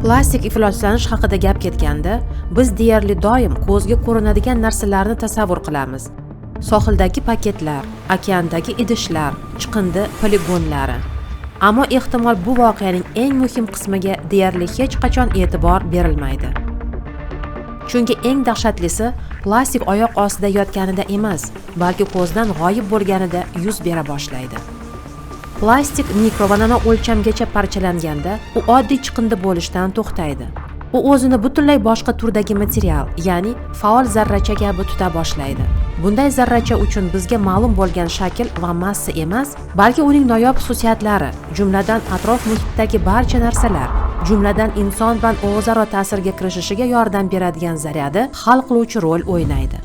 Plastik ifloslanish haqida gap ketganda, biz deyarli doim ko'zga ko'rinadigan narsalarni tasavvur qilamiz. Sohildagi paketlar, okeandagi idishlar, chiqindi poligonlari. Ammo ehtimol bu voqeaning eng muhim qismiga deyarli hech qachon e'tibor berilmaydi. Chunki eng dahshatlisi plastik oyoq ostida yotganida emas, balki ko'zdan g'oyib bo'lganida yuz bera boshlaydi. Plastik mikro va nano o'lchamgacha parchalanganda, u oddiy chiqindi bo'lishdan to'xtaydi. U o'zini butunlay boshqa turdagi material, ya'ni faol zarracha kabi tuta boshlaydi. Bunday zarracha uchun bizga ma'lum bo'lgan shakl va massa emas, balki uning noyob xususiyatlari, jumladan atrof muhitdagi barcha narsalar, jumladan inson bilan o'zaro ta'sirga kirishishiga yordam beradigan zaryadi hal qiluvchi rol o'ynaydi.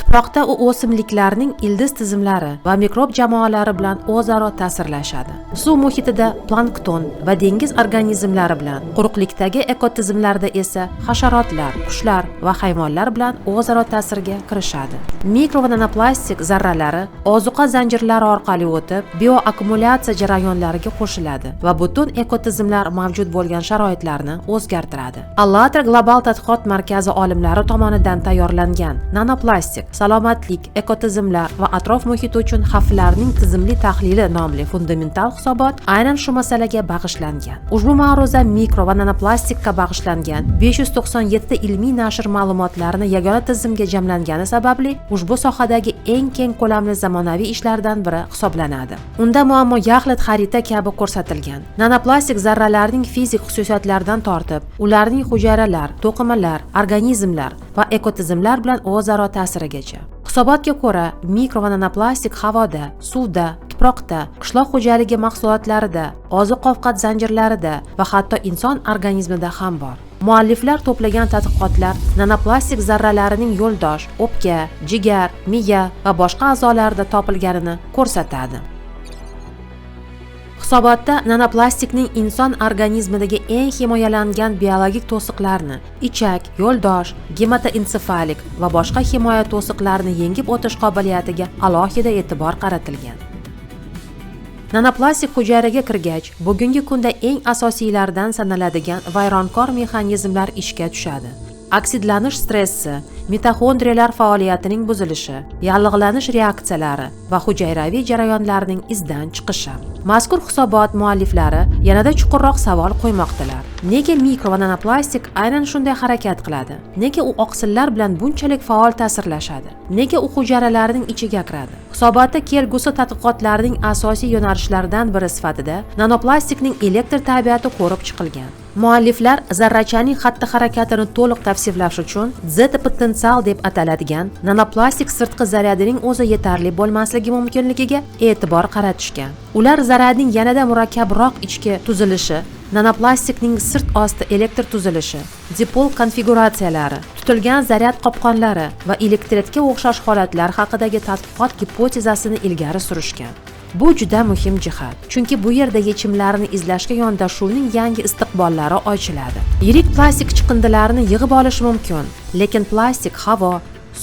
Tuproqda u o'simliklarning ildiz tizimlari va mikrob jamoalari bilan o'zaro ta'sirlashadi. Suv muhitida plankton va dengiz organizmlari bilan, quruqlikdagi ekotizimlarda esa hasharotlar, qushlar va hayvonlar bilan o'zaro ta'sirga kirishadi. Mikro va nanoplastik zarralari ozuqa zanjirlari orqali o'tib, bioakkumulyatsiya jarayonlariga qo'shiladi va butun ekotizimlar mavjud bo'lgan sharoitlarni o'zgartiradi. ALLATRA global tadqiqot markazi olimlari tomonidan tayyorlangan nanoplastik salomatlik, ekotizimlar va atrof muhit uchun xavflarning tizimli tahlili nomli fundamental hisobot aynan shu masalaga bag'ishlangan. Ushbu ma'ruza mikro va nanoplastikka bag'ishlangan 597 ta ilmiy nashr ma'lumotlarini yagona tizimga jamlangani sababli ushbu sohadagi eng keng ko'lamli zamonaviy ishlardan biri hisoblanadi. Unda muammo yaxlit xarita kabi ko'rsatilgan. Nanoplastik zarralarning fizik xususiyatlaridan tortib, ularning hujayralar, to'qimalar, organizmlar va ekotizimlar bilan o'zaro ta'sirigacha. Hisobotga ko'ra, mikro va nanoplastik havoda, suvda, tuproqda, qishloq xo'jaligi mahsulotlarida, oziq-ovqat zanjirlarida va hatto inson organizmida ham bor. Mualliflar to'plagan tadqiqotlar nanoplastik zarralarining yo'ldosh, o'pka, jigar, miya va boshqa a'zolarda topilganini ko'rsatadi. Hisobotda nanoplastikning inson organizmidagi eng himoyalangan biologik to'siqlarni, ichak, yo'ldosh, gematoensefalik va boshqa himoya to'siqlarini yengib o'tish qobiliyatiga alohida e'tibor qaratilgan. Nanoplastik hujayraga kirgach, bugungi kunda eng asosiylaridan sanaladigan vayronkor mexanizmlar ishga tushadi. Oksidlanish stressi, mitoxondriyalar faoliyatining buzilishi, yallig'lanish reaksiyalari va hujayraviy jarayonlarning izdan chiqishi. Mazkur hisobot mualliflari yanada chuqurroq savol qo'ymoqdalar. Nega mikro va nanoplastik aynan shunday harakat qiladi? Nega u oqsillar bilan bunchalik faol ta'sirlashadi? Nega u hujayralarning ichiga kiradi? Hisobotda kelgusi tadqiqotlarning asosiy yo'nalishlaridan biri sifatida nanoplastikning elektr tabiati ko'rib chiqilgan. Mualliflar zarrachaning xatti-harakatini to'liq tavsiflash uchun zeta potensial deb ataladigan nanoplastik sirtqi zaryadining o'zi yetarli bo'lmasligi mumkinligiga e'tibor qaratishgan. Ular zaryadning yanada murakkabroq ichki tuzilishi, nanoplastikning sirt osti elektr tuzilishi, dipol konfiguratsiyalari, tutilgan zaryad qopqonlari va elektritga o'xshash holatlar haqidagi tadqiqot gipotezasini ilgari surishgan. Bu juda muhim jihat, chunki bu yerda yechimlarni izlashga yondashuvning yangi istiqbollari ochiladi. Yirik plastik chiqindilarni yig'ib olish mumkin, lekin plastik havo,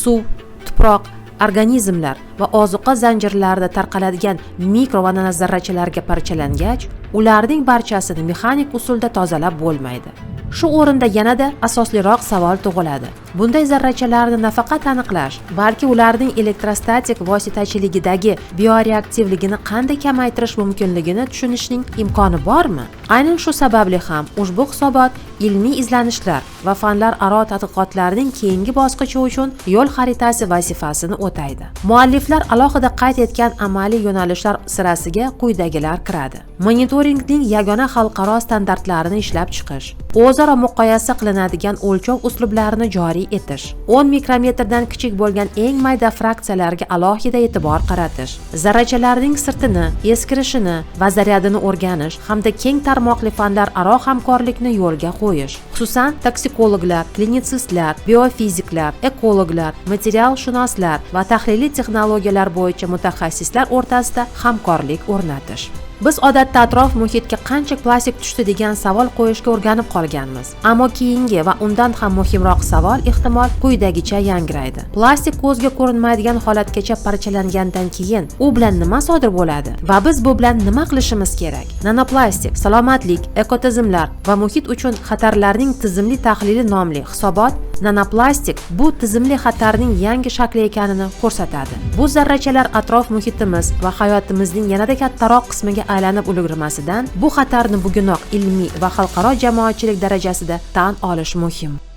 suv, tuproq, organizmlar va ozuqa zanjirlarida tarqaladigan mikro va nanozarrachalarga parchalangach, ularning barchasini mexanik usulda tozalab bo'lmaydi. Shu o'rinda yanada asosliroq savol tug'iladi. Bunday zarrachalarni nafaqat aniqlash, balki ularning elektrostatik vositachiligidagi bioreaktivligini qanday kamaytirish mumkinligini tushunishning imkoni bormi? Aynan shu sababli ham ushbu hisobot ilmiy izlanishlar va fanlararo tadqiqotlarning keyingi bosqichi uchun yo'l xaritasi vazifasini o'taydi. Mualliflar alohida qayd etgan amaliy yo'nalishlar sirasiga quyidagilar kiradi. Monitoringning yagona xalqaro standartlarini ishlab chiqish, o'zaro muqoyasa qilinadigan o'lchov uslublarini joriy etish, 10 mikrometrdan kichik bo'lgan eng mayda fraksiyalarga alohida e'tibor qaratish, zarrachalarning sirtini, eskirishini va zaryadini o'rganish hamda keng tarmoqli fanlararo hamkorlikni yo'lga qo'yish, xususan toksikologlar, klinitsistlar, biofiziklar, ekologlar, materialshunoslar va tahliliy texnologiyalar bo'yicha mutaxassislar o'rtasida hamkorlik o'rnatish. Biz odatda atrof muhitga qancha plastik tushdi degan savol qo'yishga o'rganib qolganmiz. Ammo keyingi va undan ham muhimroq savol ehtimol quyidagicha yangraydi. Plastik ko'zga ko'rinmaydigan holatgacha parchalangandan keyin u bilan nima sodir bo'ladi va biz bu bilan nima qilishimiz kerak? Nanoplastik, salomatlik, ekotizimlar va muhit uchun xatarlarning tizimli tahlili nomli hisobot nanoplastik bu tizimli xatarning yangi shakli ekanini ko'rsatadi. Bu zarrachalar atrof muhitimiz va hayotimizning yanada kattaroq qismiga aylanib ulgurmasidan bu xatarni bugunoq ilmiy va xalqaro jamoatchilik darajasida tan olish muhim.